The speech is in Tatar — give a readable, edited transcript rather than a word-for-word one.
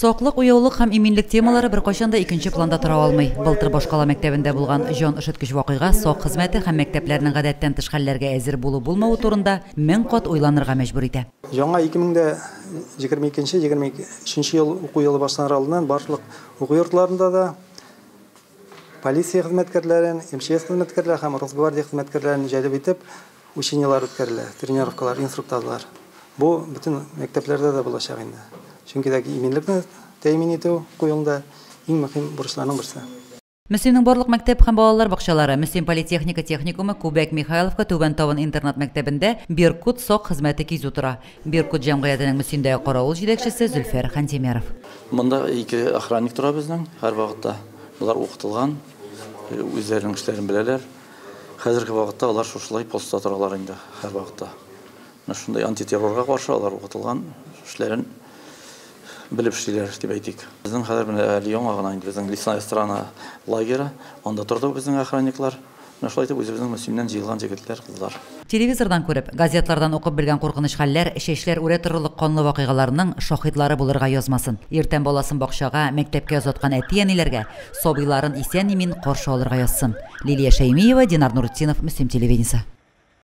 Саклык, уяулык һәм иминлек темалары беркайчан да икенче планда тора алмый. Былтыр башкала мәктәбендә булган җан өшеткеч вакыйга сак хезмәте һәм мәктәпләрнең гадәттән тыш хәлләргә әзер булу-булмавы турында 1000 кат уйланырга мәҗбүр итә. Яңа 2022-2023 ел уку елы башланыр алдыннан барлык уку йортларында да полиция хезмәткәрләрен, МЧС хезмәткәрләре һәм Росгвардия хезмәткәрләрен җәлеп итеп учениелар үткәрелә, тренировкалар, инструктажлар. Бу бөтен мәктәпләрдә дә булачак инде. Чөнки дә иминлекне тәэмин итү уку елында иң мөһим бурычларның берсе. Мөслимнең барлык мәктәп һәм балалар бакчалары, Мөслим политехника техникумы, Күбәк, Михайловка, Түбән Табын интернат мәктәбендә Беркут сак хезмәте кизү тора. Беркут җәмгыятенең Мөслимдәге каравыл җитәкчесе Зөлфәр Хантимеров. Монда ике охранник тора безнең һәрвакытта. Болар укытылган, үзләренең эшләрен беләләр. Хәзерге вакытта алар шушылай постта торалар инде һәрвакытта. Менә шундый антитеррорга каршы алар укытылган, эшләрен белеп эшлиләр дип әйтик. Безнең хәзер менә әле яңа гына инде безнең Лесная страна лагеры, анда торды безнең охранниклар. Менә шулай итеп үзебезнең Мөслимнән җыелган җегетләр, кызлар. Телевизордан күреп, газетлардан укып белгән куркыныч хәлләр, чәчләр үрә торырлык канлы вакыйгаларның шаһитлары булырга язмасын. Иртән баласын бакчага, мәктәпкә озаткан әти-әниләргә сабыйларын исән-имин каршы алырга язсын. Лилия Шәймиева, Динар Нуртдинов, Мөслим телевидениесе.